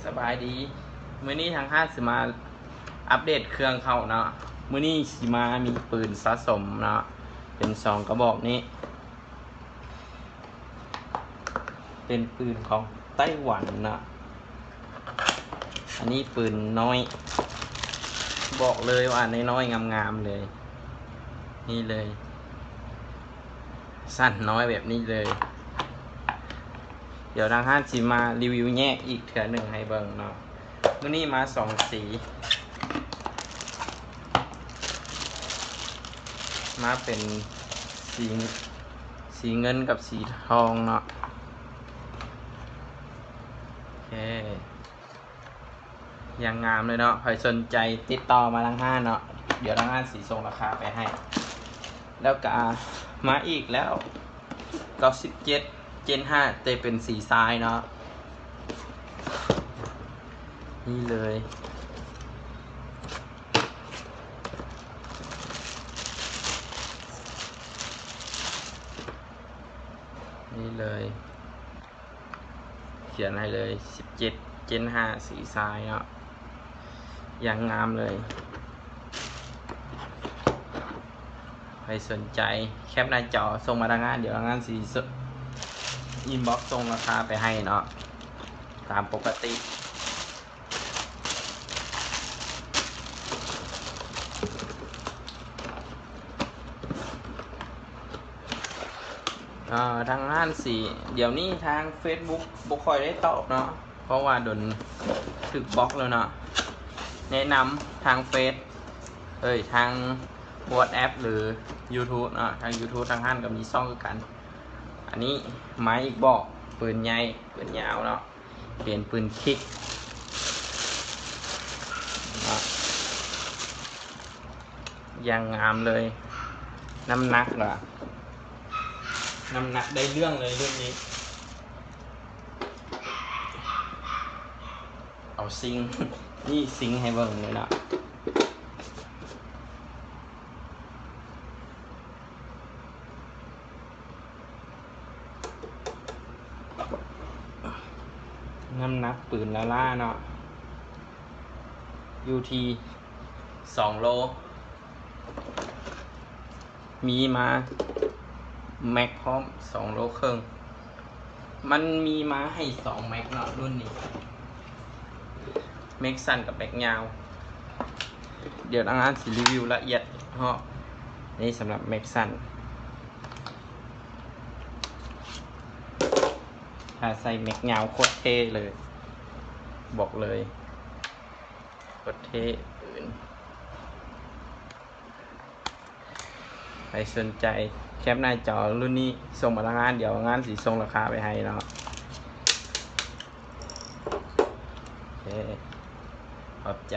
ສະບາຍດີ ມື້ນີ້ທາງຮ້ານຊິມາອັບເດດເຄື່ອງເຂົາເນາະ. ມື້ນີ້ຊິມາມີປືນສະສົມເນາະ ເປັນສອງກະບອກນີ້ ເປັນປືນຂອງໄຕ້ຫວັນເນາະ. ອັນນີ້ປືນນ້ອຍ ບອກເລີຍວ່ານ້ອຍໆ ງາມໆ ເລີຍ ນີ້ເລີຍ ສັ້ນນ້ອຍແບບນີ້ເລີຍ. ດຽວທາງຮ້ານຊິມາຣີວິວແຍກອີກເທື່ອໜຶ່ງໃຫ້ເບິ່ງເນາະ. ມື້ນີ້ມາສອງສີ ມາເປັນສີ ສີເງິນກັບສີທອງເນາະ. ໂອເຄ ຢ່າງງາມເລີຍເນາະ. ໃຜສົນໃຈຕິດຕໍ່ມາທາງຮ້ານເນາະ ດຽວທາງຮ້ານຊິສົ່ງລາຄາໄປໃຫ້. ແລ້ວກະມາອີກແລ້ວ ເກົ້າສິບເຈັດ ເຈນຫ້າ ແຕ່ເປັນສີຊາຍເນາະ. ນີ້ເລີຍ ນີ້ເລີຍ ຂຽນໃຫ້ເລີຍ ສິບເຈັດ ເຈນຫ້າ ສີຊາຍເນາະ ຢ່າງງາມເລີຍ. ໃຜສົນໃຈແຄບໜ້າຈໍສົ່ງມາທາງຮ້ານ ດຽວທາງຮ້ານຊິອິນບັອກສົ່ງລາຄາໄປໃຫ້ເນາະ ຕາມປົກກະຕິ. ເອີ ທາງຮ້ານຊິ ດຽວນີ້ທາງເຟສບຸກບໍ່ຄ່ອຍໄດ້ຕອບເນາະ ເພາະວ່າດົນຖືກບລັອກແລ້ວເນາະ. ແນະນຳທາງເຟສ ເອີຍ ທາງວັອດແອັບ ຫຼື ຢູທູບເນາະ. ທາງຢູທູບທາງຮ້ານກໍມີຊ່ອງຄືກັນ. ອັນນີ້ມາອີກບອກ ປືນໃຫຍ່ ປືນຍາວເນາະ ເປັນປືນຄິກເນາະ ຢ່າງງາມເລີຍ. ນ້ຳໜັກລະ ນ້ຳໜັກໄດ້ເລື່ອງເລີຍລຸ້ນນີ້. ເອົາຊິງ ນີ້ຊິງໃຫ້ເບິ່ງເລີຍເນາະ. ນ້ຳໜັກປືນລ້າໆເນາະ ຢູ່ທີ່ສອງໂລ ມີມາແມັກພ້ອມ ສອງໂລເຄິ່ງ. ມັນມີມາໃຫ້ສອງແມັກເນາະລຸ້ນນີ້ ແມັກສັ້ນກັບແມັກຍາວ. ດຽວທາງຮ້ານຊິຣີວິວລະອຽດເນາະ. ນີ້ສຳລັບແມັກສັ້ນ ຖ້າໃສ່ແມັກຍາວໂຄດເທ່ເລີຍ ບອກເລີຍ ໂຄດເທ່ປືນ. ໃຜສົນໃຈແຄບໜ້າຈໍລຸ້ນນີ້ສົ່ງມາທາງຮ້ານ ດຽວທາງຮ້ານຊິສົ່ງລາຄາໄປໃຫ້ເນາະ. ໂອເຄ ຂອບໃຈ.